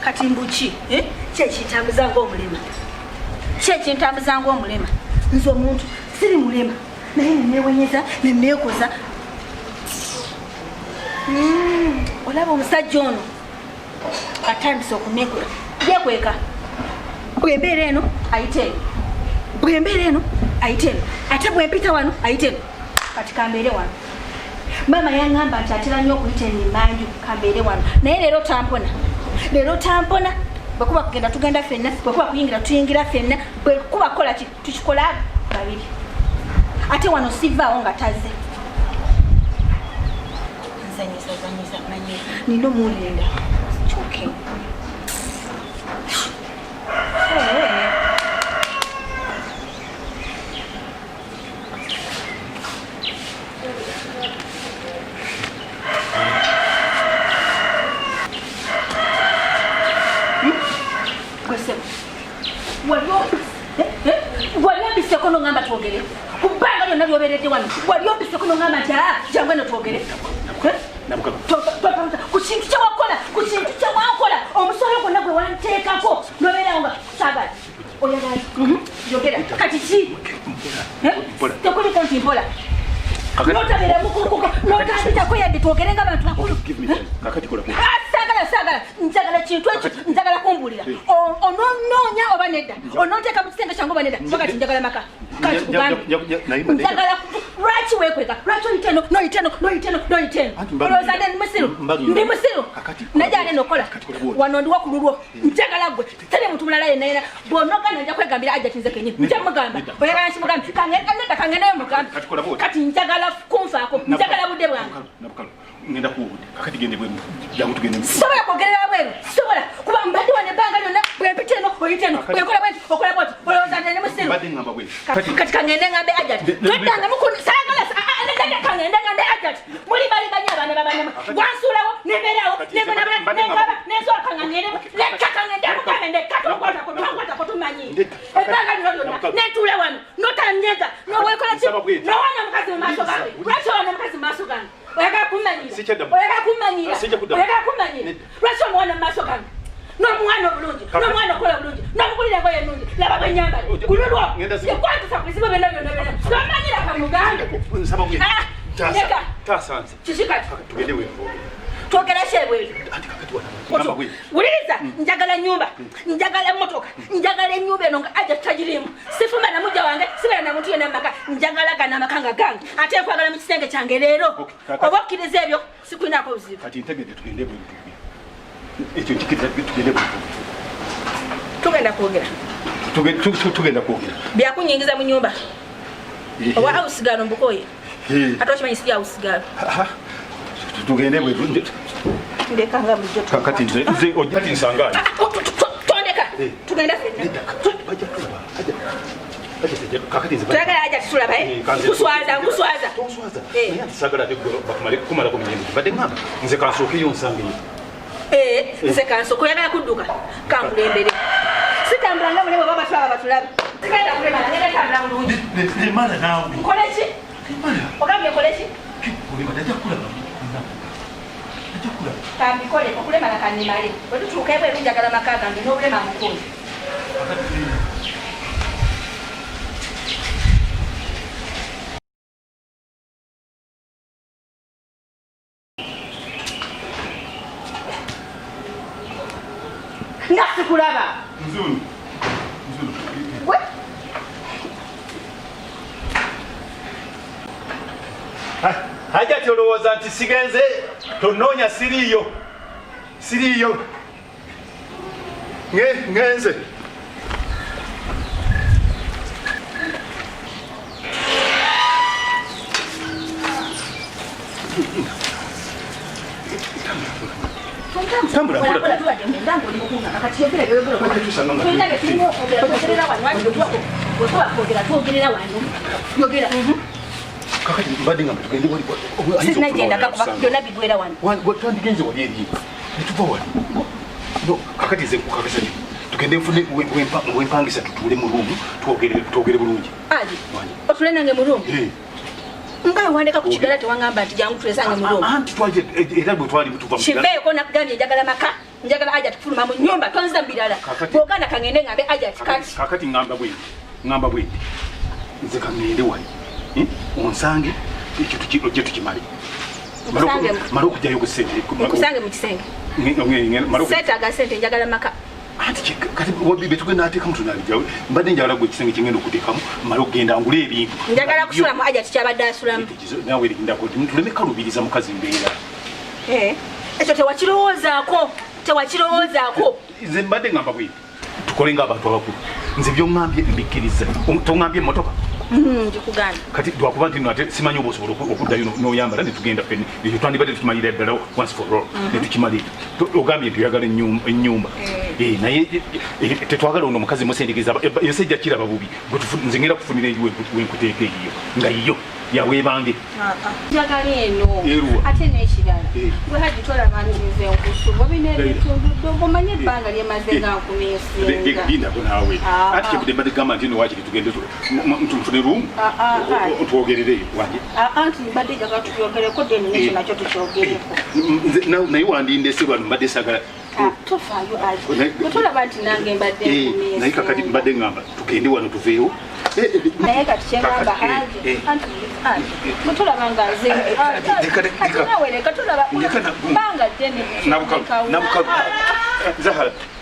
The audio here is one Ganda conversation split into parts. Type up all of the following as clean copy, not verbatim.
Kati mbuki eh? Kyekintambuza ngaomulema, kyekintambuza ngaomulema. Nze omuntu siri mulema, naye nenewenyeza nenekoza. Olaba omusajja ono atandise okunekula, yekweka. Bwembeera eno ayita eno, bwembeera eno ayita eno, ate bwempita wano ayita eno. Kati kambeere wano. Maama yaŋŋamba nti atera nnyo okuyita eno emanju, kambeere wano. Naye leero tampona, leero tampona. Bwekuba kugenda tugenda ffenna, bwekuba kuyingira tuyingira ffenna, bwekuba kukola ki tukikola babiri. Ate wano sivaawo nga tazze. Nzanyisa zanyisa, manyi nina omulinda. Okay. Wali ompiseko nongamba twogere ku bbanga lyonna lyobeeredde wano, wali ompiseko nongamba nti aa jangu eno twogere ku kintu kyewakola, ku kintu kyewankola, omusolo gwonna gwe wanteekako nobeerawo nga saagala. Oyagala yogera kati ki? Tekuliko nti mpola notabeera mukukuko notandikako yadde twogere nga bantu bakulu. Saagala, saagala, njagala kintu ekyo, njagala kumbuulira ononoonya oba nedda, ononteeka mu kisenge kyange oba nedda. Wakati njagala maka kati kugambe njagala. Lwaki weekweka? Lwaki oyita eno noyita eno noyita eno noyita eno? Olowooza ndi musiru? Ndi musiru? Najala eno okola wano, ndiwo ku lulwo. Njagala gwe, teri muntu mulala yenna yena. Bw'onogana nja kwegambira ajja kinze kenyini, nja mugamba. Oyagala nkimugambe? Nedda, kangendeyo mugambe. Kati njagala kunfaako, njagala budde bwange. Ngenda kuwa obudde kakati, gende bweru, jangu tugende. Sobola kwogerera bweru, sobola kuba mbadde wano ebbanga lyonna. Bwempita eno oyita eno, bwenkola bwenti okola bwoti. Olowooza nti ndi musiru? Mbadde ngamba bweru. Kati kangende ngambe Ajati toddanga mukuni. Saagala, nedda, kangende ngambe Ajati. Muli bali banyi abaana babanyama wansuulawo nembeerawo nembonabona nenkaba nensobola. Kangende, leka kangende mugambe. Ndeka, tonkwatako, tonkwatako. Tumanyi ebbanga lino lyonna nentuula wano notanyega nowekola ki nowana mukazi mu maaso gange. Lwaki owana mukazi mu maaso gange? Oyagala kumanyira? Oyagala kumanyira? Oyagala kumanyira? Lwaki omuwana mu maaso gange n'omuwana obulungi, n'omwana okola bulungi, n'omugulira engoye ennungi? Laba bwe nyambale ku lulwo, ekwatisa ku bizibu byonna byonna byonna. Tomanyira, kamugambe. Leka kiki kati twogera ki ebweru? Wuliriza, njagala nyumba, njagala emmotoka, njagala ennyumba eno nga aja tagirimu. Sifumba na mujja wange, sibeera na muntu yenna mumaka. Njagala gano amaka nga gange, ate nkwagala mu kisenge kyange leero. Oba okkiriza ebyo, sikulinako buzibu. Kati ntegedde, tugende bweru. Ekyo nkikiriza, tugende bweru. Tugenda kwogera. Tugenda kwogera. Byakunyingiza mu nyumba owa house girl mbukoye, ate okimanyi siri house girl. Tugende bweru. Ndeka nga bulijjo. Kakati nze ojja tinsangani. Tondeka, tugenda fenna. Tuyagala aja tutulaba. Nkuswaza, nkuswaza. Tonswaza, naye ati saagala ate bakumale kumalako mirembe. Badde ngamba nze kansookeyo nsangeyo. Nze kansooka, oyagala kudduka, kankulembere. Sitambula nga mulema, oba batulaba batulabe. Sigenda kulemala, ngenda tambula bulungi. Lemala naawe. Nkole ki? Ogambye nkole ki? Olemala, ajja kukulaba, ajja kukulaba. Kambikole okulemala, kannemale. Bwe tutuuka ebweru njagala maka gange n'obulema mukozi. Nga sikulaba. Nzuni. Nzuni. Gwe. Hajati, olowooza nti sigenze? Tonoonya, siriiyo, siriiyo. Ngenze. Tambula. Mpola, tubadde munda ng'oli mukuŋŋaana. Kati yogera by'oyogera. Tulina bye tulina okwogera, twogerera wano. Anti bwe tuba kwogera, twogerera wano. Yogera. Kakati mbadde nga tugende wali. Sirina gyendaga kuba byonna bigwera wano. Twandigenze wali eri netuva wali. No, kakati nze nkukakasa nti tugende nfune wempangisa, tutuule mu room twogere bulungi. Aji, otule nange mu room? Nga wandeka ku kigala, tewaŋŋamba nti jangu tulesange mu room. Anti twali era bwe twali tuva mu Kiveeko, nakugambye njagala maka. Njagala Hajat kufuluma mu nnyumba tonziza mu birala. Bw'ogaana kangende ngambe Hajat kati. Kakati ngamba bwe ngamba bwe nze kangende wali onsange ekyo ojje tukimale. Mala okujjayo ku ssente. Nkusange mu kisenge. Seetaaga ssente njagala maka. Anti kati betugenda ateekamu tunabijjawo mbadde njagala gwe ekisenge kyengenda okuteekamu mala okugenda ngule ebintu. Njagala kusulamu Hajat kyabadde asulamu. Naawe lindako tuleme kalubiriza mukazi mbeera. Ekyo tewakirowoozaako, tewakirowoozaako. Nze mbadde ngamba bwe tukole ng'abantu abakulu. Nze by'oŋŋambye mbikkiriza. Toŋŋambye emmotoka? Ngikugambye. Kati lwakuba nti ate simanyi oba osobola okuddayo n'oyambala ne tugenda ffenna. Ekyo twandibadde tukimalira ddala once for all ne tukimalira. Ogambye nti oyagala ennyumba. Naye tetwagala ono omukazi musendekeza ensi ejja kiraba bubi. Nze ngenda kufunira enju wenkuteeka eyiyo nga yiyo yaweebange. Njagala eno ate n'ekirala gwe Hajji tolaba nti nze nkusubwa bino ebintu omanye ebbanga lyemaze nga nkumiisinga. Lindako naawe ate kyebudde mbadde gamba nti no waakiri tugende nfune ruumu twogerereyo wange. Anti mbadde njagala tubyogereko deni n'ekyo nakyo tukyogereko. Naye wandindese wano mbadde saagala. Tofaayo Hajji bwe tolaba nti nange mbadde nkumiisinga. Naye kakati mbadde ngamba tugende wano tuveewo. Naye kati kyengamba Hajji anti bwe tolaba nga nze ate naawe leka tolaba bbanga ddene. Nabukalu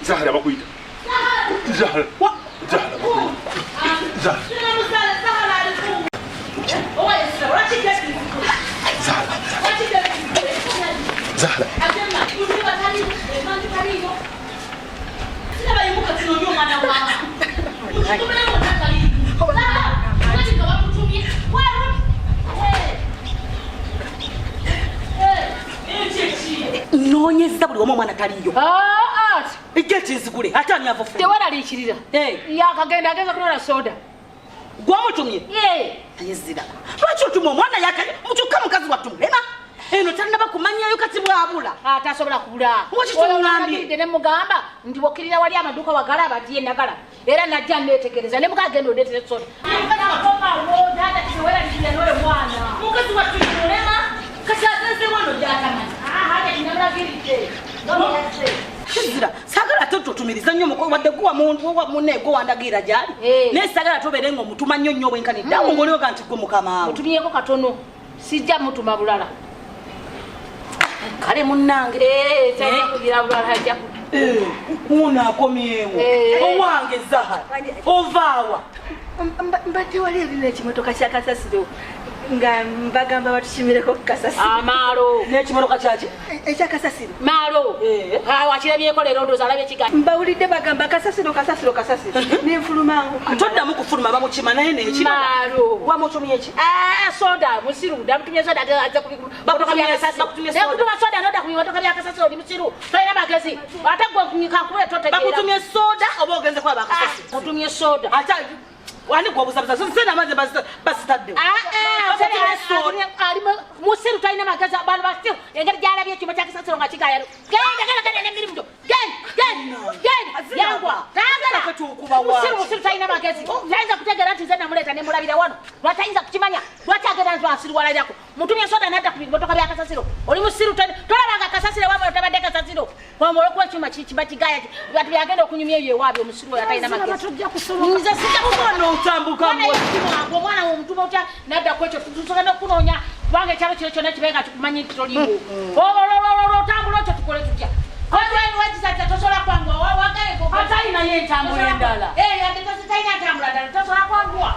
Zahara bakuyita. Zahara Zahara Zahara Zahara Noonyezza buli omu omwana taliyo. Egeeti nzigule ate ani ava teweraliikirira. Yakagenda ageza kunona soda. Gwamutumye? Naye ziraba lwaki otuma omwana mukyukka mukazi wattu mulema eno tannaba kumanyayo kati bwabula. Tasobola kubula. Okikiŋŋambye ne mugamba nti bw'okkirira wali amaduuka wagalaba nti ye nagala era najja neetegereza ne muga agenda ondeetere soda. Mukazi wattu mulema kati agenze wano gy'atamanyi. Kizira saagala totumiriza nnyo wadde guwa munne gwe wandagira gy'ali naye saagala tobeere ng'omutuma nnyo nnyo obwenkanidde awo ng'olyoga nti gwe mukama we. Mutumyeko katono sijja mutuma bulala. Kale munnange tajja kugira bulala ajja wuuno akomyewo owange Zahara ovaawa. Mbadde wali erina ekimotoka kya kasasiro nga mbagamba batukimireko ku kasasiro. Amaalo n'ekimotoka kyaki? Ekya kasasiro. Maalo wakirabyeko leero ndowooza alabye ekigaali. Mbawulidde bagamba kasasiro kasasiro kasasiro nenfulumangu. Toddamu kufuluma bamukima naye n'ekirala. Maalo wamutumye ki? Soda musiru ndamutumye soda azze bakutumye soda. Nakutuma soda nodda ku bimotoka bya kasasiro oli musiru tolina magezi ate gwe kankube totegeera. Bakutumye soda oba ogenze kulaba kasasiro? Bakutumye soda. Ate wani gwobuzabuza nze n'amazzi basitaddewo. Musiru talina magezi abantu basiru engeri gy'alabye ekyuma kya kasasiro nga kigaaya. Genda genda genda n'emirimu gyo genda genda genda yangwa taagala. Musiru musiru talina magezi tayinza kutegeera nti nze namuleeta ne mulabira wano lwatayinza kukimanya lwaki agenda nti asiriwalalirako. Mutumye soda n'adda ku bimotoka bya kasasiro oli musiru tolabanga kasasiro wamwe tabadde kasasiro olwokuba ekyuma kiba kigaaya bati byagenda okunyumya ebyo ewaabyo omusiru oyo atalina magezi. Nze sijja omwana otambuka omwana omutuma otya nadda ku ekyo tusobola n'okunoonya kubanga ekyalo kino kyonna kibe nga kikumanyi nti toliiwo. Otambula otyo tukole tutya? Wakisaza tosobola kwanguwa ate alinayo entambula endala. Talina ntambula ddala tosobola kwanguwa.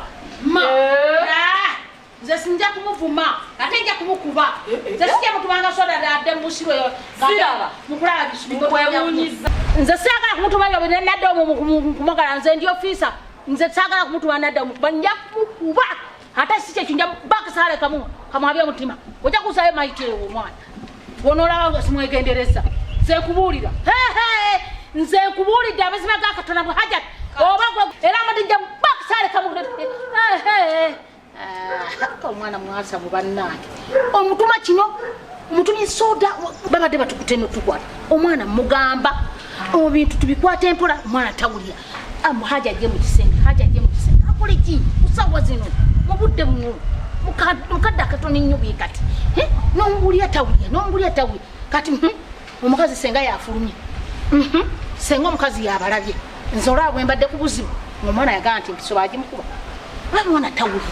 Nze sinja kumuvuma ate nja kumukuba. Nze sijja mutumanga soda adde musiru oyo. Siraba mukulaba bisubi. Nze saagala kumutuma yo nadda omwo kumugala nze ndi ofiisa. Nze saagala kumutuma nadda omukuba nja kumukuba. Ate si kyekyo nja bakasale kamu kamwabye omutima. Ojja kusayo maiti ewo omwana. Wonoolaba nga simwegendereza. Nze nkubuulira. Nze nkubuulidde amazima ga Katonda bwe Hajat oba gwe era amadde nja bakasale kamu. Omwana mwasamu bannange. Omutuma kino omutumye soda babadde batukute n'otukwata. Omwana mugamba ebintu tubikwate mpola omwana tawulira. Haja ajje mu kisenge, Haja ajje mu kisenge. Akole ki? Ku ssaawa zino mu budde buno mukadde akatono ennyo bwe kati. N'omubuulira tawulira, n'omubuulira tawulira. Kati omukazi senga yafulumye. Senga omukazi yabalabye, nze olaba bwe mbadde ku buzibu, ng'omwana yagamba nti mpiso bagimukuba, olaba omwana tawulira.